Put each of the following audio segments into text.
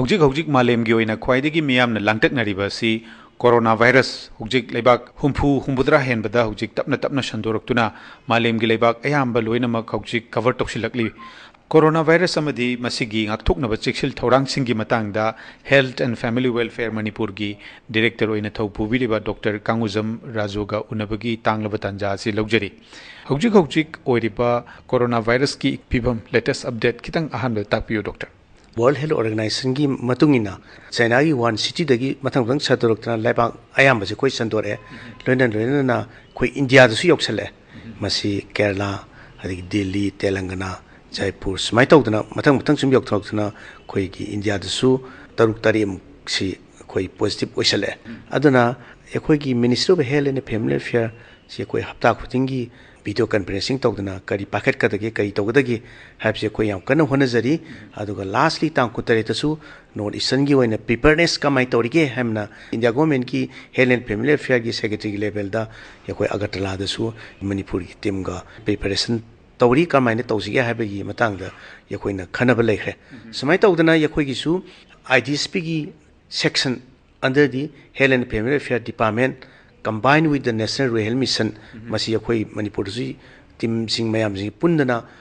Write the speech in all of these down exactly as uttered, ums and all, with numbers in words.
ꯍꯧꯖꯤꯛ ꯍꯧꯖꯤꯛ ꯃꯥꯂꯦꯝꯒꯤ ꯑꯣꯏꯅ ꯈ꯭ꯋꯥꯏꯗꯒꯤ ꯃꯤꯌꯥꯝꯅ ꯂꯥꯡꯇꯛꯅꯔꯤꯕ ꯑꯁꯤ ꯀꯣꯔꯣꯅꯥ ꯚꯥꯏꯔꯁ, ꯍꯧꯖꯤꯛ ꯂꯩꯕꯥꯛ ꯍꯨꯝꯐꯨ ꯍꯨꯝꯐꯨꯇꯔꯥ ꯍꯦꯟꯕꯗ ꯍꯧꯖꯤꯛ ꯇꯞꯅ ꯇꯞꯅ ꯁꯟꯗꯣꯔꯛꯇꯨꯅ ꯃꯥꯂꯦꯝꯒꯤ ꯂꯩꯕꯥꯛ ꯑꯌꯥꯝꯕ ꯂꯣꯏꯅꯃꯛ ꯍꯧꯖꯤꯛ ꯀꯚꯔ ꯇꯧꯁꯤꯜꯂꯛꯂꯤ꯫ ꯀꯣꯔꯣꯅꯥ ꯚꯥꯏꯔꯁ ꯑꯃꯗꯤ ꯃꯁꯤꯒꯤ ꯉꯥꯛꯊꯣꯛꯅꯕ ꯆꯦꯛꯁꯤꯜ ꯊꯧꯔꯥꯡꯁꯤꯡꯒꯤ ꯃꯇꯥꯡꯗ Health and Family Welfare ꯃꯅꯤꯄꯨꯔꯒꯤ ꯗꯤꯔꯦꯛꯇꯔ ꯑꯣꯏꯅ ꯊꯧ ꯄꯨꯕꯤꯔꯤꯕ ꯗꯣꯛꯇꯔ ꯀꯥꯡꯉꯨꯖꯝ ꯔꯥꯖꯨꯒ ꯎꯅꯕꯒꯤ ꯇꯥꯡꯂꯕ ꯇꯥꯟꯖꯥ ꯑꯁꯤ ꯂꯧꯖꯔꯤ꯫ ꯍꯧꯖꯤꯛ ꯍꯧꯖꯤꯛ ꯑꯣꯏꯔꯤꯕ ꯀꯣꯔꯣꯅꯥ ꯚꯥꯏꯔꯁꯀꯤ ꯐꯤꯕꯝ, ꯂꯦꯇꯦꯁ ꯑꯞꯗꯦꯠ ꯈꯤꯇꯪ ꯑꯍꯥꯟꯕꯗ ꯇꯥꯛꯄꯤꯌꯨ, ꯗꯣꯛꯇꯔ꯫ ꯋꯥꯔꯜꯗ ꯍꯦꯜꯊ ꯑꯣꯔꯒꯅꯥꯏꯖꯦꯁꯟꯒꯤ ꯃꯇꯨꯡ ꯏꯟꯅ ꯆꯥꯏꯅꯥꯒꯤ ꯋꯨꯍꯥꯟ ꯁꯤꯇꯤꯗꯒꯤ ꯃꯊꯪ ꯃꯊꯪ ꯁꯟꯗꯣꯔꯛꯇꯨꯅ ꯂꯩꯕꯥꯛ ꯑꯌꯥꯝꯕꯁꯦ ꯑꯩꯈꯣꯏ ꯁꯟꯗꯣꯔꯛꯑꯦ꯫ ꯂꯣꯏꯅ ꯂꯣꯏꯅꯅ ꯑꯩꯈꯣꯏ ꯏꯟꯗꯤꯌꯥꯗꯁꯨ ꯌꯧꯁꯜꯂꯛꯑꯦ꯫ ꯃꯁꯤ ꯀꯦꯔꯂꯥ, ꯑꯗꯒꯤ ꯗꯤꯜꯂꯤ, ꯇꯦꯂꯪꯒꯅꯥ, ꯖꯥꯏꯄꯨꯔ, ꯁꯨꯃꯥꯏꯅ ꯇꯧꯗꯅ ꯃꯊꯪ ꯃꯊꯪ ꯁꯨꯝ ꯌꯧꯊꯣꯔꯛꯇꯨꯅ ꯑꯩꯈꯣꯏꯒꯤ ꯏꯟꯗꯤꯌꯥꯗꯁꯨ ꯇꯔꯨꯛ ꯇꯔꯦꯠꯃꯨꯛꯁꯤ ꯑꯩꯈꯣꯏ ꯄꯣꯖꯤꯇꯤꯚ ꯑꯣꯏꯁꯜꯂꯛꯑꯦ꯫ ꯑꯗꯨꯅ ꯑꯩꯈꯣꯏꯒꯤ Ministry of Health and Family Affairs ꯁꯤ ꯑꯩꯈꯣꯏ ꯍꯞꯇꯥ ꯈꯨꯗꯤꯡꯒꯤ ꯚꯤꯗꯤꯑꯣ ꯀꯟꯐꯔꯦꯟꯁꯤꯡ ꯇꯧꯗꯅ ꯀꯔꯤ ꯄꯥꯏꯈꯠꯀꯗꯒꯦ, ꯀꯔꯤ ꯇꯧꯒꯗꯒꯦ ꯍꯥꯏꯕꯁꯤ ꯑꯩꯈꯣꯏ ꯌꯥꯝ ꯀꯟꯅ ꯍꯣꯠꯅꯖꯔꯤ꯫ ꯑꯗꯨꯒ ꯂꯥꯁꯂꯤ ꯇꯥꯡ ꯀꯨꯟꯇꯔꯦꯠꯇꯁꯨ ꯅꯣꯔꯠ ꯏꯁꯇꯔꯟꯒꯤ ꯑꯣꯏꯅ ꯄ꯭ꯔꯤꯄꯦꯌꯔꯅꯦꯁ ꯀꯃꯥꯏꯅ ꯇꯧꯔꯤꯒꯦ ꯍꯥꯏꯕꯅ ꯏꯟꯗꯤꯌꯥ ꯒꯣꯔꯃꯦꯟꯒꯤ ꯍꯦꯜꯊ ꯑꯦꯟ ꯐꯦꯃꯤꯂꯤ ꯑꯦꯐꯤꯌꯔꯒꯤ ꯁꯦꯀ꯭ꯔꯦꯇꯔꯤꯒꯤ ꯂꯦꯚꯦꯜꯗ ꯑꯩꯈꯣꯏ ꯑꯒꯔꯇꯂꯥꯗꯁꯨ ꯃꯅꯤꯄꯨꯔꯒꯤ ꯇꯤꯝꯒ ꯄ꯭ꯔꯤꯄꯦꯔꯦꯁꯟ ꯇꯧꯔꯤ, ꯀꯔꯝꯍꯥꯏꯅ ꯇꯧꯁꯤꯒꯦ ꯍꯥꯏꯕꯒꯤ ꯃꯇꯥꯡꯗ ꯑꯩꯈꯣꯏꯅ ꯈꯟꯅꯕ ꯂꯩꯈ꯭ꯔꯦ꯫ ꯁꯨꯃꯥꯏꯅ ꯇꯧꯗꯅ ꯑꯩꯈꯣꯏꯒꯤꯁꯨ ꯑꯥꯏ ꯗꯤ ꯑꯦꯁ ꯄꯤꯒꯤ ꯁꯦꯛꯁꯟ ꯑꯟꯗꯔꯗꯤ health and family affair department combined with the National Rural Health Mission, ꯃꯁꯤ ꯑꯩꯈꯣꯏ ꯃꯅꯤꯄꯨꯔꯗꯁꯨ ꯇꯤꯝꯁꯤꯡ ꯃꯌꯥꯝꯁꯤꯡ ꯄꯨꯟꯗꯅ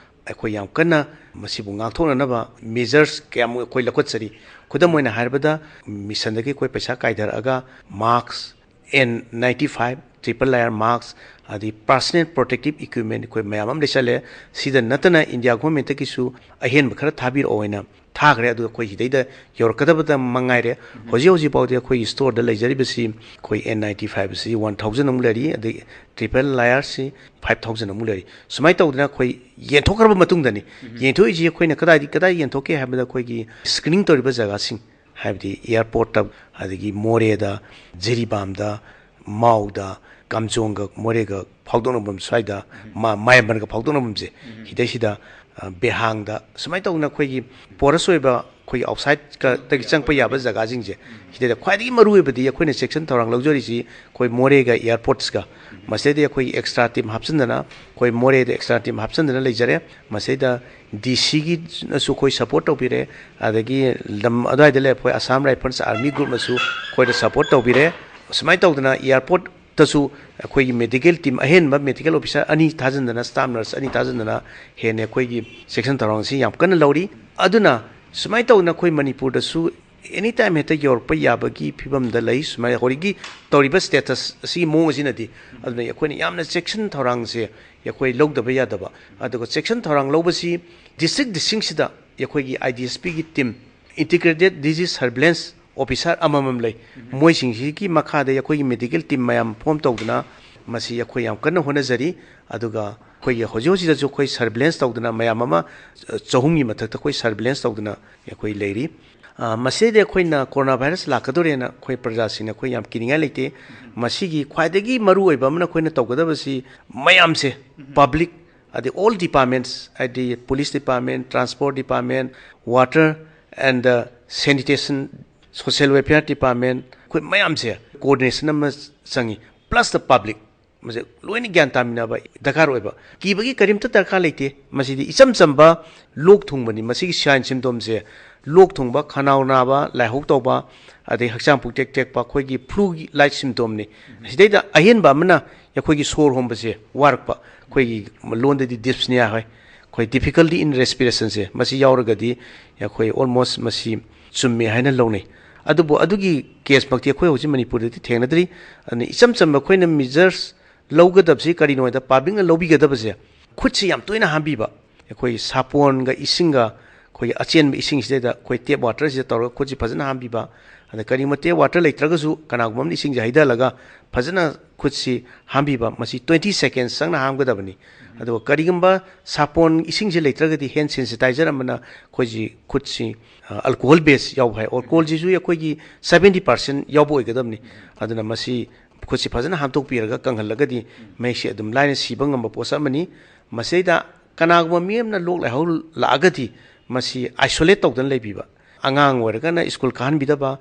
ꯑꯩꯈꯣꯏ ꯌꯥꯝ ꯀꯟꯅ ꯃꯁꯤꯕꯨ ꯉꯥꯛꯊꯣꯛꯅꯅꯕ ꯃꯦꯖꯔꯁ ꯀꯌꯥꯃꯨꯛ ꯑꯩꯈꯣꯏ ꯂꯧꯈꯠꯆꯔꯤ꯫ ꯈꯨꯗꯝ ꯑꯣꯏꯅ ꯍꯥꯏꯔꯕꯗ, ꯃꯤꯁꯟꯗꯒꯤ ꯑꯩꯈꯣꯏ ꯄꯩꯁꯥ ꯀꯥꯏꯊꯔꯛꯑꯒ masks, N ninety five, triple layer masks, ꯑꯗꯩ ꯄꯥꯔꯁꯅꯦꯜ ꯄ꯭ꯔꯣꯇꯦꯛꯇꯤꯞ ꯏꯀ꯭ꯋꯤꯞꯃꯦꯟ ꯑꯩꯈꯣꯏ ꯃꯌꯥꯝ ꯑꯃ ꯂꯩꯁꯜꯂꯦ꯫ ꯁꯤꯗ ꯅꯠꯇꯅ ꯏꯟꯗꯤꯌꯥ ꯒꯣꯔꯃꯦꯟꯇꯒꯤꯁꯨ ꯑꯍꯦꯟꯕ ꯈꯔ ꯊꯥꯕꯤꯔꯛꯑꯣ ꯍꯥꯏꯅ ꯊꯥꯈ꯭ꯔꯦ꯫ ꯑꯗꯨ ꯑꯩꯈꯣꯏ ꯁꯤꯗꯩꯗ ꯌꯧꯔꯛꯀꯗꯕꯗ ꯃꯉꯥꯏꯔꯦ꯫ ꯍꯧꯖꯤꯛ ꯍꯧꯖꯤꯛ ꯐꯥꯎꯗꯤ ꯑꯩꯈꯣꯏꯒꯤ ꯁ꯭ꯇꯣꯔꯗ ꯂꯩꯖꯔꯤꯕꯁꯤ ꯑꯩꯈꯣꯏ ꯑꯦꯟ ꯅꯥꯏꯟꯇꯤ ꯐꯥꯏꯚ ꯑꯁꯤ ꯋꯥꯟ ꯊꯥꯎꯖꯟ ꯑꯃꯨꯛ ꯂꯩꯔꯤ, ꯑꯗꯩ ꯇ꯭ꯔꯤꯄꯜ ꯂꯦꯌꯔꯁꯤ ꯐꯥꯏꯚ ꯊꯥꯎꯖꯟ ꯑꯃꯨꯛ ꯂꯩꯔꯤ꯫ ꯁꯨꯃꯥꯏꯅ ꯇꯧꯗꯅ ꯑꯩꯈꯣꯏ ꯌꯦꯟꯊꯣꯛꯈ꯭ꯔꯕ ꯃꯇꯨꯡꯗꯅꯤ꯫ ꯌꯦꯟꯊꯣꯛꯏꯁꯤ ꯑꯩꯈꯣꯏꯅ ꯀꯗꯥꯏꯗ, ꯀꯗꯥꯏ ꯌꯦꯟꯊꯣꯛꯀꯦ ꯍꯥꯏꯕꯗ ꯑꯩꯈꯣꯏꯒꯤ ꯁ꯭ꯀ꯭ꯔꯤꯅꯤꯡ ꯇꯧꯔꯤꯕ ꯖꯒꯥꯁꯤꯡ, ꯍꯥꯏꯕꯗꯤ ꯑꯦꯌꯥꯔꯄꯣꯔꯠꯇ, ꯑꯗꯒꯤ ꯃꯣꯔꯦꯗ, ꯖꯤꯔꯤꯕꯥꯝꯗ, ꯃꯥꯎꯗ, ꯀꯥꯝꯖꯣꯡꯒ ꯃꯣꯔꯦꯒ ꯐꯥꯎꯗꯣꯛꯅꯐꯝ ꯁ꯭ꯋꯥꯏꯗ, ꯃꯥ-, ꯃꯌꯥꯝꯕꯟꯒ ꯐꯥꯎꯗꯣꯛꯅꯐꯝꯁꯦ, ꯁꯤꯗꯩꯁꯤꯗ, ꯑ, ꯕꯦꯍꯥꯡꯗ, ꯁꯨꯃꯥꯏꯅ ꯇꯧꯗꯅ ꯑꯩꯈꯣꯏꯒꯤ ꯄꯣꯔꯁ ꯑꯣꯏꯕ ꯑꯩꯈꯣꯏꯒꯤ ꯑꯥꯎꯠꯁꯥꯏꯠꯀꯗꯒꯤ ꯆꯪꯉꯛꯄ ꯌꯥꯕ ꯖꯒꯥꯁꯤꯡꯁꯦ, ꯁꯤꯗꯩꯗ ꯈ꯭ꯋꯥꯏꯗꯒꯤ ꯃꯔꯨꯑꯣꯏꯕꯗꯤ ꯑꯩꯈꯣꯏꯅ ꯆꯦꯛꯁꯤꯟ ꯊꯧꯔꯥꯡ ꯂꯧꯖꯔꯤꯁꯤ ꯑꯩꯈꯣꯏ ꯃꯣꯔꯦꯒ ꯑꯦꯌꯥꯔꯄꯣꯔꯠꯁꯀ, ꯃꯁꯤꯗꯩꯗ ꯑꯩꯈꯣꯏꯒꯤ ꯑꯦꯛꯁꯇ꯭ꯔꯥ ꯇꯤꯝ ꯍꯥꯞꯆꯤꯟꯗꯅ, ꯑꯩꯈꯣꯏ ꯃꯣꯔꯦꯗ ꯑꯦꯛꯁꯇ꯭ꯔꯥ ꯇꯤꯝ ꯍꯥꯞꯆꯤꯟꯗꯅ ꯂꯩꯖꯔꯦ꯫ ꯃꯁꯤꯗꯩꯗ ꯗꯤ ꯁꯤꯒꯤꯅꯁꯨ ꯑꯩꯈꯣꯏ ꯁꯄꯣꯔꯠ ꯇꯧꯕꯤꯔꯦ, ꯑꯗꯒꯤ ꯂꯝ ꯑꯗꯨꯋꯥꯏꯗ ꯂꯩꯔꯛꯄ ꯑꯩꯈꯣꯏ ꯑꯁꯥꯝ ꯔꯥꯏꯐꯜꯁ ꯑꯥꯔꯃꯤ ꯒ꯭ꯔꯨꯞꯅꯁꯨ ꯑꯩꯈꯣꯏꯗ ꯁꯄꯣꯔꯠ ꯇꯧꯕꯤꯔꯦ꯫ ꯁꯨꯃꯥꯏꯅ ꯇꯧꯗꯅ ꯑꯦꯌꯥꯔꯄꯣꯔꯠꯇꯁꯨ ꯑꯩꯈꯣꯏꯒꯤ ꯃꯦꯗꯤꯀꯦꯜ ꯇꯤꯝ, ꯑꯍꯦꯟꯕ ꯃꯦꯗꯤꯀꯦꯜ ꯑꯣꯐꯤꯁꯔ ꯑꯅꯤ ꯊꯥꯖꯤꯟꯗꯅ, ꯁ꯭ꯇꯥꯐ ꯅꯔꯁ ꯑꯅꯤ ꯊꯥꯖꯤꯟꯗꯅ ꯍꯦꯟꯅ ꯑꯩꯈꯣꯏꯒꯤ ꯆꯦꯛꯁꯤꯟ ꯊꯧꯔꯥꯡꯁꯤ ꯌꯥꯝ ꯀꯟꯅ ꯂꯧꯔꯤ꯫ ꯑꯗꯨꯅ ꯁꯨꯃꯥꯏꯅ ꯇꯧꯗꯅ ꯑꯩꯈꯣꯏ ꯃꯅꯤꯄꯨꯔꯗꯁꯨ ꯑꯦꯅꯤ ꯇꯥꯏꯝ ꯍꯦꯛꯇ ꯌꯧꯔꯛꯄ ꯌꯥꯕꯒꯤ ꯐꯤꯕꯝꯗ ꯂꯩ꯫ ꯁꯨꯃꯥꯏꯅ ꯍꯧꯖꯤꯛꯀꯤ ꯇꯧꯔꯤꯕ ꯁ꯭ꯇꯦꯇꯁ ꯑꯁꯤꯒꯤ ꯃꯑꯣꯡ ꯑꯁꯤꯅꯗꯤ, ꯑꯗꯨꯅ ꯑꯩꯈꯣꯏꯅ ꯌꯥꯝꯅ ꯆꯦꯛꯁꯤꯟ ꯊꯧꯔꯥꯡꯁꯦ ꯑꯩꯈꯣꯏ ꯂꯧꯗꯕ ꯌꯥꯗꯕ꯫ ꯑꯗꯨꯒ ꯆꯦꯛꯁꯤꯟ ꯊꯧꯔꯥꯡ ꯂꯧꯕꯁꯤ ꯗꯤꯁꯇ꯭ꯔꯤꯛ ꯗꯤꯁꯇ꯭ꯔꯤꯛꯁꯤꯗ ꯑꯩꯈꯣꯏꯒꯤ ꯑꯥꯏ ꯗꯤ ꯑꯦꯁ ꯄꯤꯒꯤ team, integrated disease surveillance officer ꯑꯃꯃꯝ ꯂꯩ꯫ ꯃꯣꯏꯁꯤꯡꯁꯤꯒꯤ ꯃꯈꯥꯗ ꯑꯩꯈꯣꯏꯒꯤ ꯃꯦꯗꯤꯀꯦꯜ ꯇꯤꯝ ꯃꯌꯥꯝ ꯐꯣꯝ ꯇꯧꯗꯨꯅ ꯃꯁꯤ ꯑꯩꯈꯣꯏ ꯌꯥꯝ ꯀꯟꯅ ꯍꯣꯠꯅꯖꯔꯤ꯫ ꯑꯗꯨꯒ ꯑꯩꯈꯣꯏꯒꯤ ꯍꯧꯖꯤꯛ ꯍꯧꯖꯤꯛꯇꯁꯨ ꯑꯩꯈꯣꯏ ꯁꯔꯚꯤꯂꯦꯟꯁ ꯇꯧꯗꯨꯅ ꯃꯌꯥꯝ ꯑꯃ, ꯑ, ꯆꯍꯨꯝꯒꯤ ꯃꯊꯛꯇ ꯑꯩꯈꯣꯏ ꯁꯔꯚꯤꯂꯦꯟꯁ ꯇꯧꯗꯨꯅ ꯑꯩꯈꯣꯏ ꯂꯩꯔꯤ꯫ ꯑ, ꯃꯁꯤꯗꯩꯗ ꯑꯩꯈꯣꯏꯅ ꯀꯣꯔꯣꯅꯥ ꯚꯥꯏꯔꯁ ꯂꯥꯛꯀꯗꯧꯔꯦꯅ ꯑꯩꯈꯣꯏ ꯄ꯭ꯔꯖꯥꯁꯤꯡꯅ ꯑꯩꯈꯣꯏ ꯌꯥꯝ ꯀꯤꯅꯤꯡꯉꯥꯏ ꯂꯩꯇꯦ꯫ ꯃꯁꯤꯒꯤ ꯈ꯭ꯋꯥꯏꯗꯒꯤ ꯃꯔꯨ ꯑꯣꯏꯕ ꯑꯃꯅ ꯑꯩꯈꯣꯏꯅ ꯇꯧꯒꯗꯕꯁꯤ ꯃꯌꯥꯝꯁꯦ, ꯄꯕ꯭ꯂꯤꯛ, ꯑꯗꯩ ꯑꯣꯜ ꯗꯤꯄꯥꯔꯠꯃꯦꯟꯠꯁ, ꯍꯥꯏꯗꯤ police department, transport department, water and sanitation, social welfare department, ꯑꯩꯈꯣꯏ ꯃꯌꯥꯝꯁꯦ ꯀꯣꯑꯣꯔꯗꯤꯅꯦꯁꯟ ꯑꯃ ꯆꯪꯉꯤ, ꯄ꯭ꯂꯁ ꯗ ꯄꯕ꯭ꯂꯤꯛ, ꯃꯁꯦ ꯂꯣꯏꯅ ꯒ꯭ꯌꯥꯟ ꯇꯥꯃꯤꯟꯅꯕ ꯗꯔꯀꯥꯔ ꯑꯣꯏꯕ꯫ ꯀꯤꯕꯒꯤ ꯀꯔꯤꯝꯇ ꯗꯔꯀꯥꯔ ꯂꯩꯇꯦ꯫ ꯃꯁꯤꯗꯤ ꯏꯆꯝ ꯆꯝꯕ ꯂꯣꯛ ꯊꯨꯡꯕꯅꯤ꯫ ꯃꯁꯤꯒꯤ ꯁꯥꯏꯟ ꯁꯤꯝꯇꯣꯝꯁꯦ ꯂꯣꯛ ꯊꯨꯡꯕ, ꯈꯅꯥꯎ ꯅꯥꯕ, ꯂꯥꯏꯍꯧ ꯇꯧꯕ, ꯑꯗꯩ ꯍꯛꯆꯥꯡ ꯄꯨꯛꯇꯦꯛ ꯇꯦꯛꯄ, ꯑꯩꯈꯣꯏꯒꯤ ꯐ꯭ꯂꯨꯒꯤ ꯂꯥꯏꯛ ꯁꯤꯝꯇꯣꯝꯅꯤ꯫ ꯁꯤꯗꯩꯗ ꯑꯍꯦꯟꯕ ꯑꯃꯅ ꯑꯩꯈꯣꯏꯒꯤ ꯁꯣꯔ ꯍꯣꯟꯕꯁꯦ ꯋꯥꯔꯛꯄ, ꯑꯩꯈꯣꯏꯒꯤ ꯂꯣꯟꯗꯗꯤ ꯗꯤꯁꯅꯤꯌꯥ ꯍꯥꯏ, ꯑꯩꯈꯣꯏ ꯗꯤꯐꯤꯀꯜꯇꯤ ꯏꯟ ꯔꯦꯁꯄꯤꯔꯦꯁꯟꯁꯦ, ꯃꯁꯤ ꯌꯥꯎꯔꯒꯗꯤ ꯑꯩꯈꯣꯏ ꯑꯣꯜꯃꯣꯁ ꯃꯁꯤ ꯆꯨꯝꯃꯦ ꯍꯥꯏꯅ ꯂꯧꯅꯩ꯫ ꯑꯗꯨꯕꯨ ꯑꯗꯨꯒꯤ ꯀꯦꯁꯃꯛꯇꯤ ꯑꯩꯈꯣꯏ ꯍꯧꯖꯤꯛ ꯃꯅꯤꯄꯨꯔꯗꯗꯤ ꯊꯦꯡꯅꯗ꯭ꯔꯤ꯫ ꯑꯗꯨꯅ ꯏꯆꯝ ꯆꯝꯕ ꯑꯩꯈꯣꯏꯅ ꯃꯤꯖꯔꯁ ꯂꯧꯒꯗꯕꯁꯤ ꯀꯔꯤꯅꯣ ꯍꯥꯏꯗ, ꯄꯕ꯭ꯂꯤꯛꯅ ꯂꯧꯕꯤꯒꯗꯕꯁꯦ ꯈꯨꯠꯁꯤ ꯌꯥꯝ ꯇꯣꯏꯅ ꯍꯥꯝꯕꯤꯕ꯫ ꯑꯩꯈꯣꯏ ꯁꯥꯄꯣꯟꯒ ꯏꯁꯤꯡꯒ, ꯑꯩꯈꯣꯏꯒꯤ ꯑꯆꯦꯟꯕ ꯏꯁꯤꯡꯁꯤꯗꯩꯗ ꯑꯩꯈꯣꯏ ꯇꯦꯞ ꯋꯥꯇꯔꯁꯤꯗ ꯇꯧꯔꯒ ꯈꯨꯠꯁꯤ ꯐꯖꯅ ꯍꯥꯝꯕꯤꯕ꯫ ꯑꯗ ꯀꯔꯤꯒꯨꯝꯕ ꯇꯦꯞ ꯋꯥꯇꯔ ꯂꯩꯇ꯭ꯔꯒꯁꯨ ꯀꯅꯥꯒꯨꯝꯕ ꯑꯃꯅ ꯏꯁꯤꯡꯁꯦ ꯍꯩꯊꯍꯜꯂꯒ ꯐꯖꯅ ꯈꯨꯠꯁꯤ ꯍꯥꯝꯕꯤꯕ꯫ ꯃꯁꯤ ꯇ꯭ꯋꯦꯟꯇꯤ ꯁꯦꯀꯦꯟꯁ ꯆꯪꯅ ꯍꯥꯝꯒꯗꯕꯅꯤ꯫ ꯑꯗꯨꯒ ꯀꯔꯤꯒꯨꯝꯕ ꯁꯥꯄꯣꯟ ꯏꯁꯤꯡꯁꯦ ꯂꯩꯇ꯭ꯔꯒꯗꯤ ꯍꯦꯟ ꯁꯦꯟꯁꯤꯇꯥꯏꯖꯔ ꯑꯃꯅ ꯑꯩꯈꯣꯏꯁꯤ ꯈꯨꯠꯁꯤ, ꯑ, ꯑꯜꯀꯣꯍꯣꯜ ꯕꯦꯁ ꯌꯥꯎꯕ ꯍꯥꯏ, ꯑꯜꯀꯣꯍꯣꯜꯁꯤꯁꯨ ꯑꯩꯈꯣꯏꯒꯤ ꯁꯕꯦꯟꯇꯤ ꯄꯥꯔꯁꯦꯟ ꯌꯥꯎꯕ ꯑꯣꯏꯒꯗꯕꯅꯤ꯫ ꯑꯗꯨꯅ ꯃꯁꯤ ꯈꯨꯠꯁꯤ ꯐꯖꯅ ꯍꯥꯝꯗꯣꯛꯄꯤꯔꯒ ꯀꯪꯍꯜꯂꯒꯗꯤ ꯃꯍꯤꯛꯁꯤ ꯑꯗꯨꯝ ꯂꯥꯏꯅ ꯁꯤꯕ ꯉꯝꯕ ꯄꯣꯠꯁꯛ ꯑꯃꯅꯤ꯫ ꯃꯁꯤꯗꯩꯗ ꯀꯅꯥꯒꯨꯝꯕ ꯃꯤ ꯑꯃꯅ ꯂꯣꯛ ꯂꯥꯏꯍꯧ ꯂꯥꯛꯑꯒꯗꯤ ꯃꯁꯤ ꯑꯥꯏꯁꯣꯂꯦꯠ ꯇꯧꯗꯅ ꯂꯩꯕꯤꯕ꯫ ꯑꯉꯥꯡ ꯑꯣꯏꯔꯒꯅ ꯁ꯭ꯀꯨꯜ ꯀꯥꯍꯟꯕꯤꯗꯕ,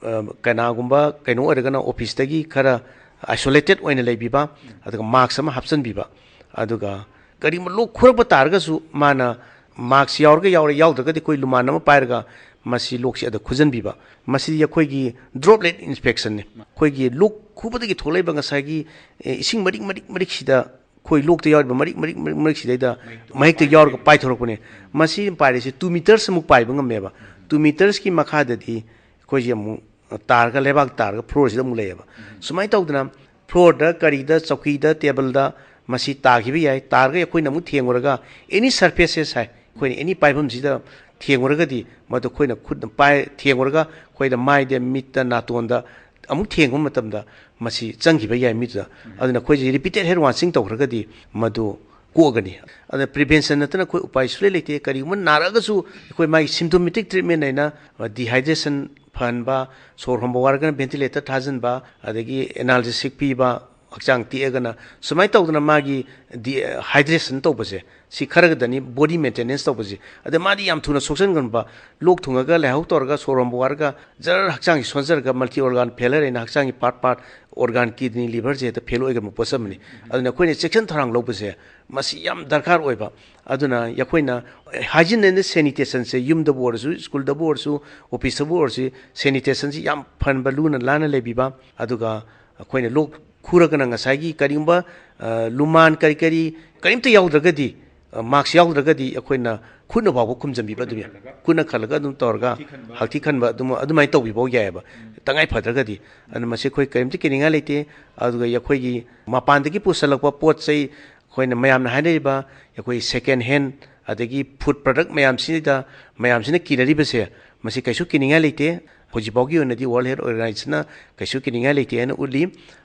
ꯑ, ꯀꯅꯥꯒꯨꯝꯕ ꯀꯩꯅꯣ ꯑꯣꯏꯔꯒꯅ ꯑꯣꯐꯤꯁꯇꯒꯤ ꯈꯔ ꯑꯥꯏꯁꯣꯂꯦꯇꯦꯠ ꯑꯣꯏꯅ ꯂꯩꯕꯤꯕ, ꯑꯗꯨꯒ ꯃꯥꯛꯁ ꯑꯃ ꯍꯥꯞꯆꯤꯟꯕꯤꯕ, ꯑꯗꯨꯒ ꯀꯔꯤꯒꯨꯝꯕ ꯂꯣꯛ ꯈꯨꯔꯛꯄ ꯇꯥꯔꯒꯁꯨ ꯃꯥꯅ ꯃꯥꯛꯁ ꯌꯥꯎꯔꯒ ꯌꯥꯎꯔꯦ, ꯌꯥꯎꯗ꯭ꯔꯒꯗꯤ ꯑꯩꯈꯣꯏ ꯂꯨꯃꯥꯟ ꯑꯃ ꯄꯥꯏꯔꯒ ꯃꯁꯤ ꯂꯣꯛꯁꯤ ꯑꯗ ꯈꯨꯖꯟꯕꯤꯕ꯫ ꯃꯁꯤꯗꯤ ꯑꯩꯈꯣꯏꯒꯤ ꯗ꯭ꯔꯣꯞꯂꯦꯠ ꯏꯟꯁꯄꯦꯛꯁꯟꯅꯤ꯫ ꯑꯩꯈꯣꯏꯒꯤ ꯂꯣꯛ ꯈꯨꯕꯗꯒꯤ ꯊꯣꯛꯂꯛꯏꯕ ꯉꯁꯥꯏꯒꯤ, ꯑꯦ, ꯏꯁꯤꯡ ꯃꯔꯤꯛ ꯃꯔꯤꯛ ꯃꯔꯤꯛꯁꯤꯗ ꯑꯩꯈꯣꯏ ꯂꯣꯛꯇ ꯌꯥꯎꯔꯤꯕ ꯃꯔꯤꯛ ꯃꯔꯤꯛ ꯃꯔꯤꯛ ꯃꯔꯤꯛꯁꯤꯗꯩꯗ ꯃꯍꯤꯛꯇ ꯌꯥꯎꯔꯒ ꯄꯥꯏꯊꯣꯔꯛꯄꯅꯦ꯫ ꯃꯁꯤ ꯄꯥꯏꯔꯤꯁꯤ ꯇꯨ ꯃꯤꯇꯔꯁ ꯑꯃꯨꯛ ꯄꯥꯏꯕ ꯉꯝꯃꯦꯕ꯫ ꯇꯨ ꯃꯤꯇꯔꯁꯀꯤ ꯃꯈꯥꯗꯗꯤ ꯑꯩꯈꯣꯏꯁꯦ ꯑꯃꯨꯛ ꯇꯥꯔꯒ, ꯂꯩꯕꯥꯛ ꯇꯥꯔꯒ ꯐ꯭ꯂꯣꯔꯁꯤꯗ ꯑꯃꯨꯛ ꯂꯩꯌꯦꯕ꯫ ꯁꯨꯃꯥꯏꯅ ꯇꯧꯗꯅ ꯐ꯭ꯂꯣꯔꯗ, ꯀꯔꯤꯗ, ꯆꯧꯀꯤꯗ, ꯇꯦꯕꯜꯗ ꯃꯁꯤ ꯇꯥꯈꯤꯕ ꯌꯥꯏ꯫ ꯇꯥꯔꯒ ꯑꯩꯈꯣꯏꯅ ꯑꯃꯨꯛ ꯊꯦꯡꯉꯨꯔꯒ, ꯑꯦꯅꯤ ꯁꯔꯐꯦꯁꯦꯁ ꯍꯥꯏ, ꯑꯩꯈꯣꯏꯅ ꯑꯦꯅꯤ ꯄꯥꯏꯐꯝꯁꯤꯗ ꯊꯦꯡꯉꯨꯔꯒꯗꯤ, ꯃꯗꯨ ꯑꯩꯈꯣꯏꯅ ꯈꯨꯠꯅ ꯄꯥꯏ, ꯊꯦꯡꯉꯨꯔꯒ ꯑꯩꯈꯣꯏꯗ ꯃꯥꯏꯗ, ꯃꯤꯠꯇ, ꯅꯥꯇꯣꯟꯗ ꯑꯃꯨꯛ ꯊꯦꯡꯕ ꯃꯇꯝꯗ ꯃꯁꯤ ꯆꯪꯈꯤꯕ ꯌꯥꯏ ꯃꯤꯗꯨꯗ꯫ ꯑꯗꯨꯅ ꯑꯩꯈꯣꯏꯁꯦ ꯔꯤꯄꯤꯇꯦꯠ ꯍꯦꯟ ꯋꯥꯁꯤꯡ ꯇꯧꯈ꯭ꯔꯒꯗꯤ ꯃꯗꯨ ꯀꯣꯛꯑꯒꯅꯤ꯫ ꯑꯗꯨꯅ ꯄ꯭ꯔꯤꯚꯦꯟꯁꯟ ꯅꯠꯇꯅ ꯑꯩꯈꯣꯏ ꯎꯄꯥꯏ ꯁꯨꯡꯂꯩ ꯂꯩꯇꯦ꯫ ꯀꯔꯤꯒꯨꯝꯕ ꯅꯥꯔꯛꯑꯒꯁꯨ ꯑꯩꯈꯣꯏ ꯃꯥꯒꯤ ꯁꯤꯝꯇꯣꯃꯦꯇꯤꯛ ꯇ꯭ꯔꯤꯠꯃꯦꯟ ꯍꯥꯏꯅ ꯗꯤꯍꯥꯏꯗ꯭ꯔꯦꯁꯟ ꯐꯍꯟꯕ, ꯁꯣꯔ ꯍꯣꯟꯕ ꯋꯥꯔꯒꯅ ꯚꯦꯟꯇꯤꯂꯦꯇꯔ ꯊꯥꯖꯤꯟꯕ, ꯑꯗꯒꯤ ꯑꯦꯅꯥꯜꯖꯦꯁꯤꯛ ꯄꯤꯕ, ꯍꯛꯆꯥꯡ ꯇꯦꯛꯑꯒꯅ, ꯁꯨꯃꯥꯏꯅ ꯇꯧꯗꯅ ꯃꯥꯒꯤ ꯗꯤ-, ꯍꯥꯏꯗ꯭ꯔꯦꯁꯟ ꯇꯧꯕꯁꯦ, ꯁꯤ ꯈꯔꯒꯗꯅꯤ ꯕꯣꯗꯤ ꯃꯦꯟꯇꯦꯅꯦꯟꯁ ꯇꯧꯕꯁꯦ꯫ ꯑꯗ ꯃꯥꯗꯤ ꯌꯥꯝ ꯊꯨꯅ ꯁꯣꯛꯆꯟꯒꯟꯕ, ꯂꯣꯛ ꯊꯨꯡꯉꯒ ꯂꯥꯏꯍꯧ ꯇꯧꯔꯒ ꯁꯣꯔ ꯍꯣꯟꯕ ꯋꯥꯔꯒ ꯖꯔ ꯍꯛꯆꯥꯡꯁꯤ ꯁꯣꯟꯖꯔꯒ ꯃꯜꯇꯤ ꯑꯣꯔꯒꯥꯟ ꯐꯦꯂꯔ ꯍꯥꯏꯅ ꯍꯛꯆꯥꯡꯒꯤ ꯄꯥꯔꯠ ꯄꯥꯔꯠ ꯑꯣꯔꯒꯥꯟ, ꯀꯤꯗꯅꯤ, ꯂꯤꯚꯔꯁꯦ ꯍꯦꯛꯇ ꯐꯦꯜ ꯑꯣꯏꯒꯟꯕ ꯄꯣꯠꯁꯛ ꯑꯃꯅꯤ꯫ ꯑꯗꯨꯅ ꯑꯩꯈꯣꯏꯅ ꯆꯦꯛꯁꯤꯟ ꯊꯧꯔꯥꯡ ꯂꯧꯕꯁꯦ ꯃꯁꯤ ꯌꯥꯝ ꯗꯔꯀꯥꯔ ꯑꯣꯏꯕ꯫ ꯑꯗꯨꯅ ꯑꯩꯈꯣꯏꯅ ꯍꯥꯏꯖꯤꯟ ꯑꯦꯟ ꯁꯦꯅꯤꯇꯦꯁꯟꯁꯦ ꯌꯨꯝꯗꯕꯨ ꯑꯣꯏꯔꯁꯨ, ꯁ꯭ꯀꯨꯜꯗꯕꯨ ꯑꯣꯏꯔꯁꯨ, ꯑꯣꯐꯤꯁꯇꯕꯨ ꯑꯣꯏꯔꯁꯨ ꯁꯦꯅꯤꯇꯦꯁꯟꯁꯤ ꯌꯥꯝ ꯐꯍꯟꯕ, ꯂꯨꯅ ꯅꯥꯟꯅ ꯂꯩꯕꯤꯕ꯫ ꯑꯗꯨꯒ ꯑꯩꯈꯣꯏꯅ ꯂꯣꯛ ꯈꯨꯔꯒꯅ ꯉꯁꯥꯏꯒꯤ ꯀꯔꯤꯒꯨꯝꯕ, ꯑ, ꯂꯨꯃꯥꯟ ꯀꯔꯤ ꯀꯔꯤ ꯀꯔꯤꯝꯇ ꯌꯥꯎꯗ꯭ꯔꯒꯗꯤ, ꯑ, ꯃꯥꯛꯁ ꯌꯥꯎꯗ꯭ꯔꯒꯗꯤ ꯑꯩꯈꯣꯏꯅ ꯈꯨꯠꯅ ꯐꯥꯎꯕ ꯈꯨꯝꯖꯟꯕꯤꯕ ꯑꯗꯨꯝ ꯌꯥꯏ꯫ ꯈꯨꯠꯅ ꯈꯜꯂꯒ ꯑꯗꯨꯝ ꯇꯧꯔꯒ ꯍꯛꯊꯤ ꯈꯟꯕ ꯑꯗꯨꯝ, ꯑꯗꯨꯃꯥꯏꯅ ꯇꯧꯕꯤꯕ ꯌꯥꯏꯑꯕ, ꯇꯉꯥꯏ ꯐꯗ꯭ꯔꯒꯗꯤ꯫ ꯑꯗꯨꯅ ꯃꯁꯤ ꯑꯩꯈꯣꯏ ꯀꯔꯤꯝꯇ ꯀꯤꯅꯤꯡꯉꯥꯏ ꯂꯩꯇꯦ꯫ ꯑꯗꯨꯒ ꯑꯩꯈꯣꯏꯒꯤ ꯃꯄꯥꯟꯗꯒꯤ ꯄꯨꯁꯜꯂꯛꯄ ꯄꯣꯠ ꯆꯩ, ꯑꯩꯈꯣꯏꯅ ꯃꯌꯥꯝꯅ ꯍꯥꯏꯅꯔꯤꯕ ꯑꯩꯈꯣꯏ ꯁꯦꯀꯦꯟ ꯍꯦꯟ ꯑꯗꯒꯤ ꯐꯨꯗ ꯄ꯭ꯔꯗꯛ ꯃꯌꯥꯝꯁꯤꯗ ꯃꯌꯥꯝꯁꯤꯅ ꯀꯤꯅꯔꯤꯕꯁꯦ, ꯃꯁꯤ ꯀꯩꯁꯨ ꯀꯤꯅꯤꯡꯉꯥꯏ ꯂꯩꯇꯦ꯫ ꯍꯧꯖꯤꯛꯐꯥꯎꯒꯤ ꯑꯣꯏꯅꯗꯤ ꯋꯥꯔꯜ ꯍꯦꯜꯊ ꯑꯣꯔꯒꯅꯥꯏꯖꯦꯁꯟꯅ ꯀꯩꯁꯨ ꯀꯤꯅꯤꯡꯉꯥꯏ ꯂꯩꯇꯦ ꯍꯥꯏꯅ ꯎꯠꯂꯤ꯫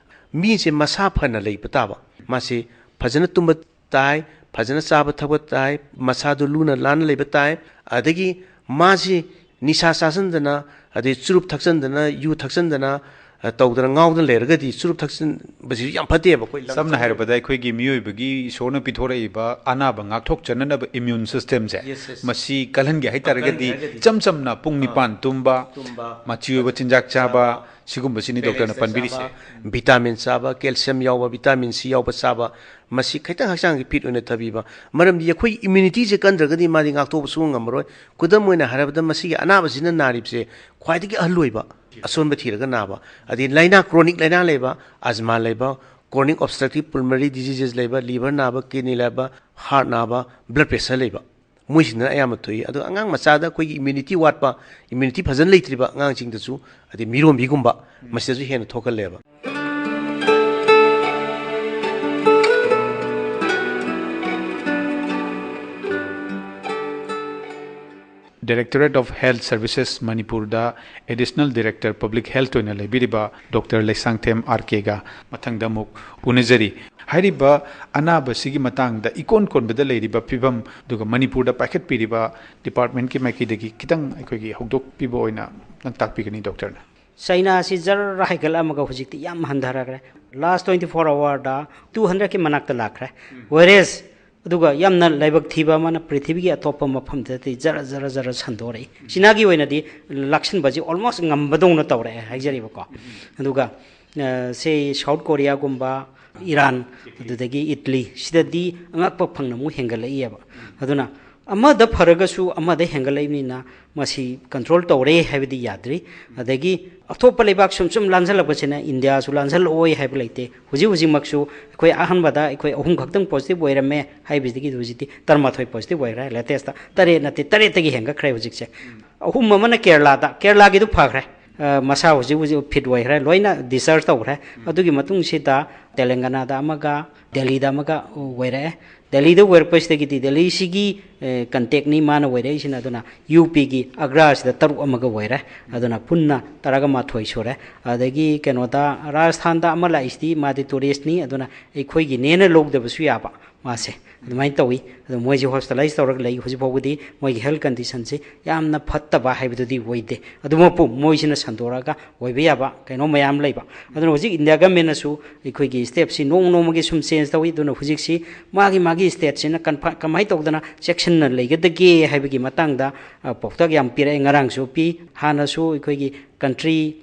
ꯃꯤꯁꯦ ꯃꯁꯥ ꯐꯅ ꯂꯩꯕ ꯇꯥꯕ, ꯃꯥꯁꯤ ꯐꯖꯅ ꯇꯨꯝꯕ ꯇꯥꯏ, ꯐꯖꯅ ꯆꯥꯕ ꯊꯛꯄ ꯇꯥꯏ, ꯃꯁꯥꯗꯨ ꯂꯨꯅ ꯂꯥꯟꯅ ꯂꯩꯕ ꯇꯥꯏ꯫ ꯑꯗꯒꯤ ꯃꯥꯁꯤ ꯅꯤꯁꯥ ꯆꯥꯁꯤꯟꯗꯅ, ꯑꯗꯩ ꯆꯨꯔꯨꯞ ꯊꯛꯆꯟꯗꯅ, ꯌꯨ ꯊꯛꯆꯟꯗꯅ, ꯑ, ꯇꯧꯗꯅ ꯉꯥꯎꯗꯅ ꯂꯩꯔꯒꯗꯤ, ꯆꯨꯔꯨꯞ ꯊꯛꯆꯟ-, ꯃꯁꯤꯁꯨ ꯌꯥꯝ ꯐꯠꯇꯦꯕ ꯑꯩꯈꯣꯏ ꯂꯪ ꯁꯝꯅ ꯍꯥꯏꯔꯕꯗ ꯑꯩꯈꯣꯏꯒꯤ ꯃꯤꯑꯣꯏꯕꯒꯤ ꯏꯁꯣꯔꯅ ꯄꯤꯊꯣꯔꯛꯏꯕ ꯑꯅꯥꯕ ꯉꯥꯛꯊꯣꯛꯆꯅꯅꯕ ꯏꯃ꯭ꯌꯨꯟ ꯁꯤꯁꯇꯦꯝꯁꯦ Yes, yes. ꯃꯁꯤ ꯀꯜꯍꯟꯒꯦ ꯍꯥꯏꯇꯥꯔꯒꯗꯤ ꯀꯜꯍꯟꯒꯦ ꯍꯥꯏꯔꯒꯗꯤ. ꯏꯆꯝ ꯆꯝꯅ ꯄꯨꯡ ꯅꯤꯄꯥꯟ ꯇꯨꯝꯕ ꯇꯨꯝꯕ, ꯃꯆꯤ ꯑꯣꯏꯕ ꯆꯤꯟꯖꯥꯛ ꯆꯥꯕ ꯆꯥꯕ, ꯁꯤꯒꯨꯝꯕꯁꯤꯅꯤ ꯗꯣꯛꯇꯔꯅ balance ꯄꯟꯕꯤꯔꯤꯁꯦ. ꯆꯥꯕ, ꯚꯤꯇꯥꯃꯤꯟ ꯆꯥꯕ, ꯀꯦꯜꯁꯤꯌꯝ ꯌꯥꯎꯕ, ꯚꯤꯇꯥꯃꯤꯟ ꯁꯤ ꯌꯥꯎꯕ ꯆꯥꯕ, ꯃꯁꯤ ꯈꯤꯇꯪ ꯍꯛꯆꯥꯡꯒꯤ ꯐꯤꯠ ꯑꯣꯏꯅ ꯊꯝꯕꯤꯕ. ꯃꯔꯝꯗꯤ ꯑꯩꯈꯣꯏ ꯏꯝꯌꯨꯅꯤꯇꯤꯁꯦ ꯀꯟꯗ꯭ꯔꯒꯗꯤ ꯃꯥꯗꯤ ꯉꯥꯛꯊꯣꯛꯄ ꯁꯨꯡꯉꯝ ꯉꯝꯃꯔꯣꯏ. ꯈꯨꯗꯝ ꯑꯣꯏꯅ ꯍꯥꯏꯔꯕꯗ ꯃꯁꯤꯒꯤ ꯑꯅꯥꯕꯁꯤꯅ ꯅꯥꯔꯤꯕꯁꯦ ꯈ꯭ꯋꯥꯏꯗꯒꯤ ꯑꯍꯜ ꯑꯣꯏꯕ, ꯑꯁꯣꯟꯕ ꯊꯤꯔꯒ ꯅꯥꯕ, ꯑꯗꯩ ꯂꯥꯏꯅꯥ, ꯀ꯭ꯔꯣꯅꯤꯛ ꯂꯥꯏꯅꯥ ꯂꯩꯕ, ꯑꯖꯃꯥ ꯂꯩꯕ, ꯀ꯭ꯔꯣꯅꯤꯛ ꯑꯣꯕꯁꯇ꯭ꯔꯛꯇꯤꯞ ꯄꯨꯜꯃꯔꯤ ꯗꯤꯖꯤꯖꯦꯁ ꯂꯩꯕ, ꯂꯤꯚꯔ ꯅꯥꯕ, ꯀꯤꯗꯅꯤ ꯂꯩꯕ, ꯍꯥꯔꯠ ꯅꯥꯕ, ꯕ꯭ꯂꯗ ꯄ꯭ꯔꯦꯁꯔ ꯂꯩꯕ, ꯃꯣꯏꯁꯤꯡꯗꯅ ꯑꯌꯥꯝꯕ ꯊꯣꯛꯏ. ꯑꯗꯣ ꯑꯉꯥꯡ ꯃꯆꯥꯗ ꯑꯩꯈꯣꯏꯒꯤ ꯏꯝꯌꯨꯅꯤꯇꯤ ꯋꯥꯠꯄ, ꯏꯝꯌꯨꯅꯤꯇꯤ ꯐꯖꯅ ꯂꯩꯇ꯭ꯔꯤꯕ ꯑꯉꯥꯡꯁꯤꯡꯗꯁꯨ, ꯑꯗꯩ ꯃꯤꯔꯣꯟꯕꯤꯒꯨꯝꯕ, ꯃꯁꯤꯗꯁꯨ ꯍꯦꯟꯅ ꯊꯣꯛꯍꯜꯂꯦꯕ. Directorate of Health Services ꯃꯅꯤꯄꯨꯔꯗ Additional Director Public Health ꯑꯣꯏꯅ ꯂꯩꯕꯤꯔꯤꯕ ꯗꯣꯛꯇꯔ ꯂꯩꯁꯥꯡꯊꯦꯝ ꯑꯥꯔ ꯀꯦꯒ ꯃꯊꯪꯗ ꯑꯃꯨꯛ ꯎꯅꯖꯔꯤ. ꯍꯥꯏꯔꯤꯕ ꯑꯅꯥꯕꯁꯤꯒꯤ ꯃꯇꯥꯡꯗ ꯏꯀꯣꯟ ꯀꯣꯟꯕꯗ ꯂꯩꯔꯤꯕ ꯐꯤꯕꯝ, ꯑꯗꯨꯒ ꯃꯅꯤꯄꯨꯔꯗ ꯄꯥꯏꯈꯠꯄꯤꯔꯤꯕ ꯗꯤꯄꯥꯔꯠꯃꯦꯟꯠꯀꯤ ꯃꯥꯏꯀꯩꯗꯒꯤ ꯈꯤꯇꯪ ꯑꯩꯈꯣꯏꯒꯤ ꯍꯧꯗꯣꯛꯄꯤꯕ ꯑꯣꯏꯅ ꯅꯪ ꯇꯥꯛꯄꯤꯒꯅꯤ ꯗꯣꯛꯇꯔꯅ. ꯆꯩꯅꯥꯁꯤ ꯖꯔ ꯍꯥꯏꯒꯠꯂꯝꯃꯒ ꯍꯧꯖꯤꯛꯇꯤ ꯌꯥꯝ ꯍꯟꯊꯔꯈ꯭ꯔꯦ. ꯂꯥꯁ ꯇ꯭ꯋꯦꯟꯇꯤ ꯐꯣꯔ ꯑꯋꯥꯔꯗ ꯇꯨ ꯍꯟꯗ꯭ꯔꯦꯗꯀꯤ ꯃꯅꯥꯛꯇ ꯂꯥꯛꯈ꯭ꯔꯦ. ꯋꯦꯔꯦꯁ ꯑꯗꯨꯒ ꯌꯥꯝꯅ ꯂꯥꯏꯕꯛ ꯊꯤꯕ ꯑꯃꯅ ꯄ꯭ꯔꯤꯊꯤꯕꯤꯒꯤ ꯑꯇꯣꯞꯄ ꯃꯐꯝꯗꯗꯤ ꯖꯔ ꯖꯔ ꯖꯔ ꯁꯟꯗꯣꯔꯛꯏ. ꯆꯤꯅꯥꯒꯤ ꯑꯣꯏꯅꯗꯤ ꯂꯥꯛꯁꯤꯟꯕꯁꯤ ꯑꯣꯜꯃꯣꯁ ꯉꯝꯕꯗꯧꯅ ꯇꯧꯔꯛꯑꯦ ꯍꯥꯏꯖꯔꯤꯕꯀꯣ. ꯑꯗꯨꯒ ꯁꯦ ꯁꯥꯎꯠ ꯀꯣꯔꯤꯌꯥꯒꯨꯝꯕ, ꯏꯔꯥꯟ, ꯑꯗꯨꯗꯒꯤ ꯏꯠꯂꯤ, ꯁꯤꯗꯗꯤ ꯑꯉꯛꯄ ꯐꯪꯅ ꯑꯃꯨꯛ ꯍꯦꯟꯒꯠꯂꯛꯏꯑꯕ. ꯑꯗꯨꯅ ꯑꯃꯗ ꯐꯔꯒꯁꯨ ꯑꯃꯗ ꯍꯦꯟꯒꯠꯂꯛꯏꯕꯅꯤꯅ ꯃꯁꯤ ꯀꯟꯇ꯭ꯔꯣꯜ ꯇꯧꯔꯦ ꯍꯥꯏꯕꯗꯤ ꯌꯥꯗ꯭ꯔꯤ. ꯑꯗꯒꯤ ꯑꯇꯣꯞꯄ ꯂꯩꯕꯥꯛ ꯁꯨꯝ ꯁꯨꯝ ꯂꯥꯟꯖꯜꯂꯛꯄꯁꯤꯅ ꯏꯟꯗꯤꯌꯥꯁꯨ ꯂꯥꯟꯖꯜꯂꯛꯑꯣꯏ ꯍꯥꯏꯕ ꯂꯩꯇꯦ. ꯍꯧꯖꯤꯛ ꯍꯧꯖꯤꯛꯃꯛꯁꯨ ꯑꯩꯈꯣꯏ ꯑꯍꯥꯟꯕꯗ ꯑꯩꯈꯣꯏ ꯑꯍꯨꯝ ꯈꯛꯇꯪ ꯄꯣꯖꯤꯇꯤꯚ ꯑꯣꯏꯔꯝꯃꯦ ꯍꯥꯏꯕꯁꯤꯗꯒꯤ ꯍꯧꯖꯤꯛꯇꯤ ꯇꯔꯥꯃꯥꯊꯣꯏ ꯄꯣꯖꯤꯇꯤꯚ ꯑꯣꯏꯈ꯭ꯔꯦ. ꯂꯦꯇꯦꯁꯇ ꯇꯔꯦꯠ ꯅꯠꯇꯦ, ꯇꯔꯦꯠꯇꯒꯤ ꯍꯦꯟꯒꯠꯈ꯭ꯔꯦ ꯍꯧꯖꯤꯛꯁꯦ. ꯑꯍꯨꯝ ꯑꯃꯅ ꯀꯦꯔꯂꯥꯗ, ꯀꯦꯔꯂꯥꯒꯤꯗꯨ ꯐꯈ꯭ꯔꯦ. ꯃꯁꯥ ꯍꯧꯖꯤꯛ ꯍꯧꯖꯤꯛ ꯐꯤꯠ ꯑꯣꯏꯈ꯭ꯔꯦ, ꯂꯣꯏꯅ ꯗꯤꯁꯆꯥꯔꯖ ꯇꯧꯈ꯭ꯔꯦ. ꯑꯗꯨꯒꯤ ꯃꯇꯨꯡꯁꯤꯗ ꯇꯦꯂꯪꯒꯅꯥꯗ ꯑꯃꯒ, ꯗꯦꯜꯂꯤꯗ ꯑꯃꯒ ꯑꯣꯏꯔꯛꯑꯦ. ꯗꯦꯜꯂꯤꯗ ꯑꯣꯏꯔꯛꯄꯁꯤꯗꯒꯤꯗꯤ ꯗꯦꯜꯂꯤꯁꯤꯒꯤ ꯀꯟꯇꯦꯛꯅꯤ ꯃꯥꯅ ꯑꯣꯏꯔꯛꯏꯁꯤꯅ. ꯑꯗꯨꯅ ꯌꯨ ꯄꯤꯒꯤ ꯑꯒ꯭ꯔꯥꯁꯤꯗ ꯇꯔꯨꯛ ꯑꯃꯒ ꯑꯣꯏꯔꯦ. ꯑꯗꯨꯅ ꯄꯨꯟꯅ ꯇꯔꯥꯒ ꯃꯥꯊꯣꯏ ꯁꯨꯔꯦ. ꯑꯗꯒꯤ ꯀꯩꯅꯣꯗ, ꯔꯥꯖꯁꯊꯥꯟꯗ ꯑꯃ ꯂꯥꯛꯏꯁꯤꯗꯤ ꯃꯥꯗꯤ ꯇꯨꯔꯤꯁꯅꯤ, ꯑꯗꯨꯅ ꯑꯩꯈꯣꯏꯒꯤꯅꯦꯅ ꯂꯧꯗꯕꯁꯨ ꯌꯥꯕ. ꯃꯥꯁꯦ ꯑꯗꯨꯃꯥꯏꯅ ꯇꯧꯏ꯫ ꯑꯗꯣ ꯃꯣꯏꯁꯦ ꯍꯣꯁꯄꯤꯇꯥꯂꯥꯏꯁ ꯇꯧꯔꯒ ꯂꯩ꯫ ꯍꯧꯖꯤꯛ ꯐꯥꯎꯕꯗꯤ ꯃꯣꯏꯒꯤ ꯍꯦꯜꯊ ꯀꯟꯗꯤꯁꯟꯁꯤ ꯌꯥꯝꯅ ꯐꯠꯇꯕ ꯍꯥꯏꯕꯗꯨꯗꯤ ꯑꯣꯏꯗꯦ꯫ ꯑꯗꯨꯃꯛꯄꯨ ꯃꯣꯏꯁꯤꯅ ꯁꯟꯗꯣꯔꯛꯑꯒ ꯑꯣꯏꯕ ꯌꯥꯕ ꯀꯩꯅꯣ ꯃꯌꯥꯝ ꯂꯩꯕ꯫ ꯑꯗꯨꯅ ꯍꯧꯖꯤꯛ ꯏꯟꯗꯤꯌꯥ ꯒꯃꯦꯟꯅꯁꯨ ꯑꯩꯈꯣꯏꯒꯤ ꯁ꯭ꯇꯦꯞꯁꯤ ꯅꯣꯡꯃ ꯅꯣꯡꯃꯒꯤ ꯁꯨꯝ ꯆꯦꯟꯖ ꯇꯧꯏ꯫ ꯑꯗꯨꯅ ꯍꯧꯖꯤꯛꯁꯤ ꯃꯥꯒꯤ ꯃꯥꯒꯤ ꯁ꯭ꯇꯦꯠꯁꯤꯅ ꯀꯟꯐ-, ꯀꯃꯥꯏꯅ ꯇꯧꯗꯅ ꯆꯦꯛꯁꯤꯟꯅ ꯂꯩꯒꯗꯒꯦ ꯍꯥꯏꯕꯒꯤ ꯃꯇꯥꯡꯗ, ꯑ, ꯄꯥꯎꯇꯥꯛ ꯌꯥꯝ ꯄꯤꯔꯛꯑꯦ꯫ ꯉꯔꯥꯡꯁꯨ ꯄꯤ꯫ ꯍꯥꯟꯅꯁꯨ ꯑꯩꯈꯣꯏꯒꯤ ꯀꯟꯇ꯭ꯔꯤ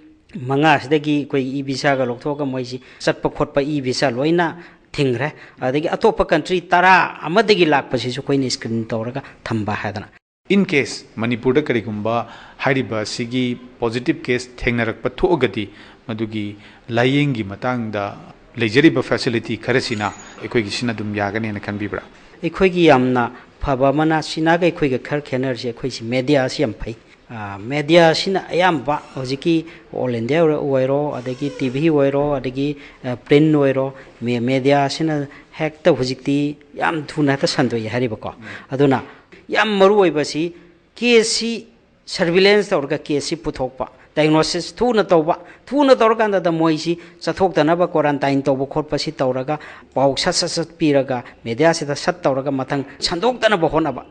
ꯃꯉꯥꯁꯤꯗꯒꯤ ꯑꯩꯈꯣꯏ ꯏ ꯚꯤꯁꯥꯒ ꯂꯧꯊꯣꯛꯑꯒ ꯃꯣꯏꯁꯤ ꯆꯠꯄ ꯈꯣꯠꯄ ꯏ ꯚꯤꯁꯥ ꯂꯣꯏꯅ ꯊꯤꯡꯈ꯭ꯔꯦ꯫ ꯑꯗꯒꯤ ꯑꯇꯣꯞꯄ ꯀꯟꯇ꯭ꯔꯤ ꯇꯔꯥ ꯑꯃꯗꯒꯤ ꯂꯥꯛꯄꯁꯤꯁꯨ ꯑꯩꯈꯣꯏꯅ ꯁ꯭ꯀ꯭ꯔꯤꯟ ꯇꯧꯔꯒ ꯊꯝꯕ ꯍꯥꯏꯗꯅ꯫ In case ꯃꯅꯤꯄꯨꯔꯗ ꯀꯔꯤꯒꯨꯝꯕ ꯍꯥꯏꯔꯤꯕ ꯑꯁꯤꯒꯤ ꯄꯣꯖꯤꯇꯤꯚ ꯀꯦꯁ ꯊꯦꯡꯅꯔꯛꯄ ꯊꯣꯛꯑꯒꯗꯤ, ꯃꯗꯨꯒꯤ ꯂꯥꯏꯌꯦꯡꯒꯤ ꯃꯇꯥꯡꯗ ꯂꯩꯖꯔꯤꯕ ꯐꯦꯁꯤꯂꯤꯇꯤ ꯈꯔꯁꯤꯅ ꯑꯩꯈꯣꯏꯒꯤꯁꯤꯅ ꯑꯗꯨꯝ ꯌꯥꯒꯅꯦꯅ ꯈꯟꯕꯤꯕ꯭ꯔꯥ? ꯑꯩꯈꯣꯏꯒꯤ ꯌꯥꯝꯅ ꯐꯕ ꯑꯃꯅ, ꯆꯤꯅꯥꯒ ꯑꯩꯈꯣꯏꯒ ꯈꯔ ꯈꯦꯠꯅꯔꯤꯁꯦ, ꯑꯩꯈꯣꯏꯁꯤ ꯃꯦꯗꯤꯌꯥꯁꯤ ꯌꯥꯝ ꯐꯩ꯫ ꯑ, ꯃꯦꯗꯤꯌꯥꯁꯤꯅ ꯑꯌꯥꯝꯕ ꯍꯧꯖꯤꯛꯀꯤ ꯑꯣꯜ ꯏꯟꯗꯤꯌꯥ ꯑꯣꯏꯔꯣ, ꯑꯗꯒꯤ ꯇꯤ ꯚꯤ ꯑꯣꯏꯔꯣ, ꯑꯗꯒꯤ, ꯑ, ꯄ꯭ꯔꯤꯟ ꯑꯣꯏꯔꯣ, ꯃꯦ-, ꯃꯦꯗꯤꯌꯥꯁꯤꯅ ꯍꯦꯛꯇ ꯍꯧꯖꯤꯛꯇꯤ ꯌꯥꯝ ꯊꯨꯅ ꯍꯦꯛꯇ ꯁꯟꯗꯣꯛꯏ ꯍꯥꯏꯔꯤꯕꯀꯣ꯫ ꯑꯗꯨꯅ ꯌꯥꯝ ꯃꯔꯨ ꯑꯣꯏꯕꯁꯤ ꯀꯦꯁꯁꯤ ꯁꯔꯚꯤꯂꯦꯟꯁ ꯇꯧꯔꯒ ꯀꯦꯁꯁꯤ ꯄꯨꯊꯣꯛꯄ, ꯗꯥꯏꯒꯅꯣꯁꯤꯁ ꯊꯨꯅ ꯇꯧꯕ, ꯊꯨꯅ ꯇꯧꯔꯀꯥꯟꯗ ꯃꯣꯏꯁꯤ ꯆꯠꯊꯣꯛꯇꯅꯕ ꯀ꯭ꯋꯥꯔꯟꯇꯥꯏꯟ ꯇꯧꯕ ꯈꯣꯠꯄꯁꯤ ꯇꯧꯔꯒ, ꯄꯥꯎ ꯁꯠ ꯁꯠ ꯁꯠ ꯄꯤꯔꯒ, ꯃꯦꯗꯤꯌꯥꯁꯤꯗ ꯁꯠ ꯇꯧꯔꯒ ꯃꯊꯪ ꯁꯟꯗꯣꯛꯇꯅꯕ ꯍꯣꯠꯅꯕ꯫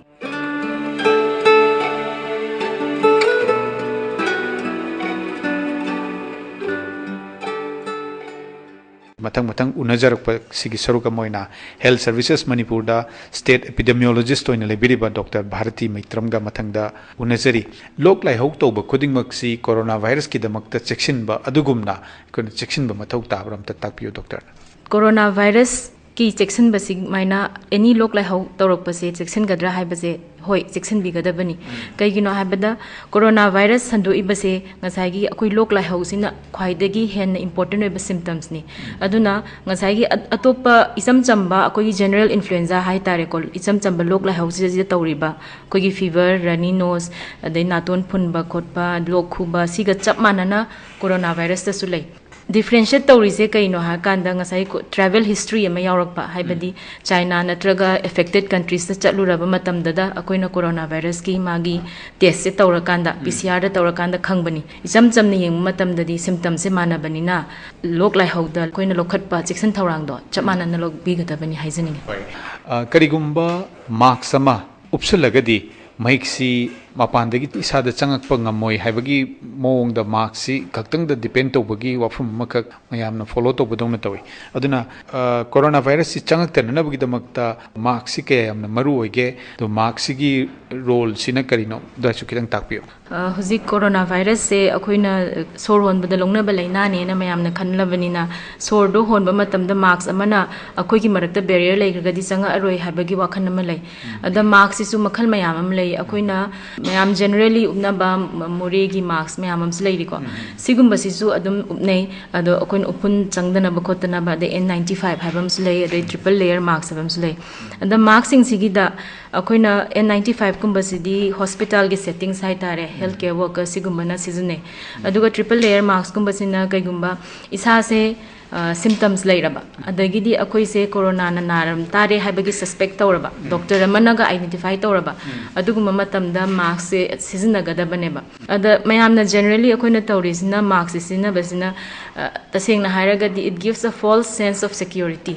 ꯃꯊꯪ ꯃꯊꯪ ꯎꯅꯖꯔꯛꯄꯁꯤꯒꯤ ꯁꯔꯨꯛ ꯑꯃ ꯑꯣꯏꯅ ꯍꯦꯜꯊ ꯁꯔꯚꯤꯁꯦꯁ ꯃꯅꯤꯄꯨꯔꯗ ꯁ꯭ꯇꯦꯠ ꯑꯦꯄꯤꯗꯦꯃꯤꯌꯣꯂꯣꯖꯤꯁ꯭ꯠ ꯑꯣꯏꯅ ꯂꯩꯕꯤꯔꯤꯕ ꯗꯣꯛꯇꯔ ꯚꯥꯔꯇꯤ ꯃꯩꯇ꯭ꯔꯝꯒ ꯃꯊꯪꯗ ꯎꯅꯖꯔꯤ꯫ ꯂꯣꯛ ꯂꯥꯏꯍꯧ ꯇꯧꯕ ꯈꯨꯗꯤꯡꯃꯛꯁꯤ ꯀꯣꯔꯣꯅꯥ ꯚꯥꯏꯔꯁꯀꯤꯗꯃꯛꯇ ꯆꯦꯛꯁꯤꯟꯕ ꯑꯗꯨꯒꯨꯝꯅ ꯑꯩꯈꯣꯏꯅ ꯆꯦꯛꯁꯤꯟꯕ ꯃꯊꯧ ꯇꯥꯕ꯭ꯔꯥ ꯑꯝꯇ ꯇꯥꯛꯄꯤꯌꯨ ꯗꯣꯛꯇꯔ꯫ ꯀꯣꯔꯣꯅꯥ ꯚꯥꯏꯔꯁꯀꯤ ꯆꯦꯛꯁꯤꯟꯕꯁꯤ ꯁꯨꯃꯥꯏꯅ ꯑꯦꯅꯤ ꯂꯣꯛ ꯂꯥꯏꯍꯧ ꯇꯧꯔꯛꯄꯁꯦ ꯆꯦꯛꯁꯤꯟꯒꯗ꯭ꯔꯥ ꯍꯥꯏꯕꯁꯦ, ꯍꯣꯏ, ꯆꯦꯛꯁꯤꯟꯕꯤꯒꯗꯕꯅꯤ꯫ ꯀꯩꯒꯤꯅꯣ ꯍꯥꯏꯕꯗ ꯀꯣꯔꯣꯅꯥ ꯚꯥꯏꯔꯁ ꯁꯟꯗꯣꯛꯏꯕꯁꯦ ꯉꯁꯥꯏꯒꯤ ꯑꯩꯈꯣꯏ ꯂꯣꯛ ꯂꯥꯏꯍꯧꯁꯤꯅ ꯈ꯭ꯋꯥꯏꯗꯒꯤ ꯍꯦꯟꯅ ꯏꯝꯄꯣꯔꯇꯦꯟ ꯑꯣꯏꯕ ꯁꯤꯝꯇꯝꯁꯅꯤ꯫ ꯑꯗꯨꯅ ꯉꯁꯥꯏꯒꯤ ꯑ-, ꯑꯇꯣꯞꯄ ꯏꯆꯝ ꯆꯝꯕ ꯑꯩꯈꯣꯏꯒꯤ ꯖꯦꯅꯔꯦꯜ ꯏꯟꯐ꯭ꯂꯨꯑꯦꯟꯖꯥ ꯍꯥꯏ ꯇꯥꯔꯦꯀꯣ, ꯏꯆꯝ ꯆꯝꯕ ꯂꯣꯛ ꯂꯥꯏꯍꯧꯁꯤꯗ ꯇꯧꯔꯤꯕ ꯑꯩꯈꯣꯏꯒꯤ ꯐꯤꯚꯔ, ꯔꯅꯤ ꯅꯣꯁ, ꯑꯗꯩ ꯅꯥꯇꯣꯟ ꯐꯨꯟꯕ ꯈꯣꯠꯄ, ꯂꯣꯛ ꯈꯨꯕ, ꯁꯤꯒ ꯆꯞ ꯃꯥꯟꯅꯅ ꯀꯣꯔꯣꯅꯥ ꯚꯥꯏꯔꯁꯇꯁꯨ ꯂꯩ꯫ Differentiate ꯇꯧꯔꯤꯁꯦ ꯀꯩꯅꯣ ꯍꯥꯏꯔꯀꯥꯟꯗ, ꯉꯁꯥꯏ travel history ꯑꯃ ꯌꯥꯎꯔꯛꯄ, ꯍꯥꯏꯕꯗꯤ ꯆꯥꯏꯅꯥ ꯅꯠꯇ꯭ꯔꯒ affected countries ꯇ ꯆꯠꯂꯨꯔꯕ ꯃꯇꯝꯗꯗ ꯑꯩꯈꯣꯏꯅ corona virus ꯀꯤ ꯃꯥꯒꯤ test ꯁꯦ ꯇꯧꯔꯀꯥꯟꯗ, P C R ꯗ ꯇꯧꯔꯀꯥꯟꯗ ꯈꯪꯕꯅꯤ꯫ ꯏꯆꯝ ꯆꯝꯅ ꯌꯦꯡꯕ ꯃꯇꯝꯗꯗꯤ symptom ꯁꯦ ꯃꯥꯟꯅꯕꯅꯤꯅ, ꯂꯣꯛ ꯂꯥꯏꯍꯧꯗ ꯑꯩꯈꯣꯏꯅ ꯂꯧꯈꯠꯄ ꯆꯦꯛꯁꯤꯟ ꯊꯧꯔꯥꯡꯗꯣ ꯆꯞ ꯃꯥꯟꯅꯅ ꯂꯧꯕꯤꯒꯗꯕꯅꯤ ꯍꯥꯏꯖꯅꯤꯡꯉꯤ꯫ ꯍꯣꯏ꯫ ꯑ, ꯀꯔꯤꯒꯨꯝꯕ mask ꯑꯃ ꯎꯞꯁꯜꯂꯒꯗꯤ ꯃꯍꯤꯛꯁꯤ ꯃꯄꯥꯟꯗꯒꯤ ꯏꯁꯥꯗ ꯆꯪꯉꯛꯄ ꯉꯝꯃꯣꯏ ꯍꯥꯏꯕꯒꯤ ꯃꯑꯣꯡꯗ mask ꯁꯤ ꯈꯛꯇꯪꯗ depend ꯇꯧꯕꯒꯤ ꯋꯥꯐꯝ ꯑꯃꯈꯛ ꯃꯌꯥꯝꯅ follow ꯇꯧꯕꯗꯧꯅ ꯇꯧꯏ꯫ ꯑꯗꯨꯅ, ꯑ, corona virus ꯁꯤ ꯆꯪꯉꯛꯇꯅꯅꯕꯒꯤꯗꯃꯛꯇ mask ꯁꯤ ꯀꯌꯥ ꯌꯥꯝꯅ ꯃꯔꯨ ꯑꯣꯏꯒꯦ? ꯑꯗꯣ mask ꯁꯤꯒꯤ role ꯁꯤꯅ ꯀꯔꯤꯅꯣ? ꯑꯗꯨꯁꯨ ꯈꯤꯇꯪ ꯇꯥꯛꯄꯤꯌꯨ꯫ ꯑ, ꯍꯧꯖꯤꯛ corona virus ꯁꯦ ꯑꯩꯈꯣꯏꯅ, ꯑ, ꯁꯣꯔ ꯍꯣꯟꯕꯗ ꯂꯧꯅꯕ ꯂꯥꯏꯅꯥꯅꯦꯅ ꯃꯌꯥꯝꯅ ꯈꯜꯂꯕꯅꯤꯅ, ꯁꯣꯔꯗꯣ ꯍꯣꯟꯕ ꯃꯇꯝꯗ mask ꯑꯃꯅ ꯑꯩꯈꯣꯏꯒꯤ ꯃꯔꯛꯇ barrier ꯂꯩꯈ꯭ꯔꯒꯗꯤ ꯆꯪꯉꯛꯑꯔꯣꯏ ꯍꯥꯏꯕꯒꯤ ꯋꯥꯈꯜ ꯑꯃ ꯂꯩ꯫ ꯑꯗ mask ꯁꯤꯁꯨ ꯃꯈꯜ ꯃꯌꯥꯝ ꯑꯃ ꯂꯩ꯫ ꯑꯩꯈꯣꯏꯅ ꯃꯌꯥꯝ generally ꯎꯞꯅꯕ ꯃ-, ꯃꯣꯔꯦꯒꯤ mask ꯃꯌꯥꯝ ꯑꯃꯁꯨ ꯂꯩꯔꯤꯀꯣ꯫ ꯁꯤꯒꯨꯝꯕꯁꯤꯁꯨ ꯑꯗꯨꯝ ꯎꯞꯅꯩ꯫ ꯑꯗꯣ ꯑꯩꯈꯣꯏꯅ ꯎꯐꯨꯟ ꯆꯪꯗꯅꯕ ꯈꯣꯠꯇꯅꯕ, ꯑꯗꯩ N ninety five ꯍꯥꯏꯕ ꯑꯃꯁꯨ ꯂꯩ, ꯑꯗꯩ triple layer mask ꯍꯥꯏꯕ ꯑꯃꯁꯨ ꯂꯩ꯫ ꯑꯗ mask ꯁꯤꯡꯁꯤꯒꯤꯗ ꯑꯩꯈꯣꯏꯅ N ninety five ꯀꯨꯝꯕꯁꯤꯗꯤ hospital ꯒꯤ settings ꯍꯥꯏꯇꯥꯔꯦ, health care worker ꯁꯤꯒꯨꯝꯕꯅ ꯁꯤꯖꯤꯟꯅꯩ꯫ ꯑꯗꯨꯒ triple layer mask ꯀꯨꯝꯕꯁꯤꯅ ꯀꯩꯒꯨꯝꯕ ꯏꯁꯥꯁꯦ, ꯑ, symptoms ꯂꯩꯔꯕ, ꯑꯗꯒꯤꯗꯤ ꯑꯩꯈꯣꯏꯁꯦ corona ꯅ ꯅꯥꯔꯝ ꯇꯥꯔꯦ ꯍꯥꯏꯕꯒꯤ suspect ꯇꯧꯔꯕ, doctor ꯑꯃꯅꯒ identify ꯇꯧꯔꯕ, ꯑꯗꯨꯒꯨꯝꯕ ꯃꯇꯝꯗ mask ꯁꯦ ꯁꯤꯖꯤꯟꯅꯒꯗꯕꯅꯦꯕ꯫ ꯑꯗ ꯃꯌꯥꯝꯅ generally ꯑꯩꯈꯣꯏꯅ ꯇꯧꯔꯤꯁꯤꯅ, mask ꯁꯦ ꯁꯤꯖꯤꯟꯅꯕꯁꯤꯅ, ꯑ, ꯇꯁꯦꯡꯅ ꯍꯥꯏꯔꯒꯗꯤ it gives a false sense of security꯫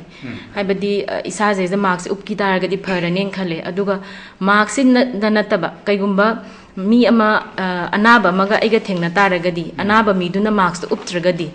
ꯍꯥꯏꯕꯗꯤ, ꯑ, ꯏꯁꯥꯁꯤꯗ mask ꯁꯦ ꯎꯞꯈꯤ ꯇꯥꯔꯒꯗꯤ ꯐꯔꯅꯦꯅ ꯈꯜꯂꯦ꯫ ꯑꯗꯨꯒ mask ꯁꯤꯗ ꯅꯠꯇꯕ ꯀꯩꯒꯨꯝꯕ ꯃꯤ ꯑꯃ, ꯑ, ꯑꯅꯥꯕ ꯑꯃꯒ ꯑꯩꯒ ꯊꯦꯡꯅ ꯇꯥꯔꯒꯗꯤ, ꯑꯅꯥꯕ ꯃꯤꯗꯨꯅ mask ꯇꯣ ꯎꯞꯇ꯭ꯔꯒꯗꯤ,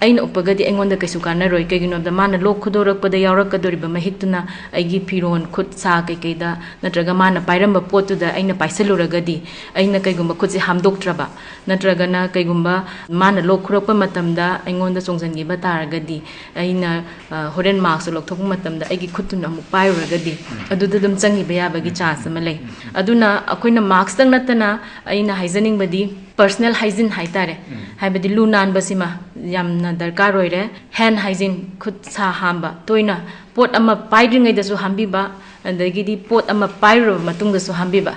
ꯑꯩꯅ ꯎꯞꯄꯒꯗꯤ ꯑꯩꯉꯣꯟꯗ ꯀꯩꯁꯨ ꯀꯥꯟꯅꯔꯣꯏ꯫ ꯀꯩꯒꯤꯅꯣꯗ ꯃꯥꯅ ꯂꯣꯛ ꯈꯨꯗꯣꯔꯛꯄꯗ ꯌꯥꯎꯔꯛꯀꯗꯧꯔꯤꯕ ꯃꯍꯤꯛꯇꯨꯅ ꯑꯩꯒꯤ ꯐꯤꯔꯣꯟ, ꯈꯨꯠ ꯁꯥ ꯀꯩꯀꯩꯗ, ꯅꯠꯇ꯭ꯔꯒ ꯃꯥꯅ ꯄꯥꯏꯔꯝꯕ ꯄꯣꯠꯇꯨꯗ ꯑꯩꯅ ꯄꯥꯏꯁꯜꯂꯨꯔꯒꯗꯤ, ꯑꯩꯅ ꯀꯩꯒꯨꯝꯕ ꯈꯨꯠꯁꯦ ꯍꯥꯝꯗꯣꯛꯇ꯭ꯔꯕ, ꯅꯠꯇ꯭ꯔꯒꯅ ꯀꯩꯒꯨꯝꯕ ꯃꯥꯅ ꯂꯣꯛ ꯈꯨꯔꯛꯄ ꯃꯇꯝꯗ ꯑꯩꯉꯣꯟꯗ ꯆꯣꯡꯁꯤꯟꯈꯤꯕ ꯇꯥꯔꯒꯗꯤ, ꯑꯩꯅ, ꯑ, ꯍꯣꯔꯦꯟ mask ꯇꯣ ꯂꯧꯊꯣꯛꯄ ꯃꯇꯝꯗ ꯑꯩꯒꯤ ꯈꯨꯠꯇꯨꯅ ꯑꯃꯨꯛ ꯄꯥꯏꯔꯨꯔꯒꯗꯤ, ꯑꯗꯨꯗ ꯑꯗꯨꯝ ꯆꯪꯈꯤꯕ ꯌꯥꯕꯒꯤ chance ꯑꯃ ꯂꯩ꯫ ꯑꯗꯨꯅ ꯑꯩꯈꯣꯏꯅ mask ꯇꯪ ꯅꯠꯇꯅ, ꯑꯩꯅ ꯍꯥꯏꯖꯅꯤꯡꯕꯗꯤ personal hygiene ꯍꯥꯏꯇꯥꯔꯦ, ꯍꯥꯏꯕꯗꯤ ꯂꯨ ꯅꯥꯟꯕꯁꯤꯃ ꯌꯥꯝꯅ ꯗꯔꯀꯥꯔ ꯑꯣꯏꯔꯦ꯫ Hand hygiene, ꯈꯨꯠ ꯁꯥ ꯍꯥꯝꯕ, ꯇꯣꯏꯅ ꯄꯣꯠ ꯑꯃ ꯄꯥꯏꯗ꯭ꯔꯤꯉꯩꯗꯁꯨ ꯍꯥꯝꯕꯤꯕ, ꯑꯗꯒꯤꯗꯤ ꯄꯣꯠ ꯑꯃ ꯄꯥꯏꯔꯨꯔꯕ ꯃꯇꯨꯡꯗꯁꯨ ꯍꯥꯝꯕꯤꯕ꯫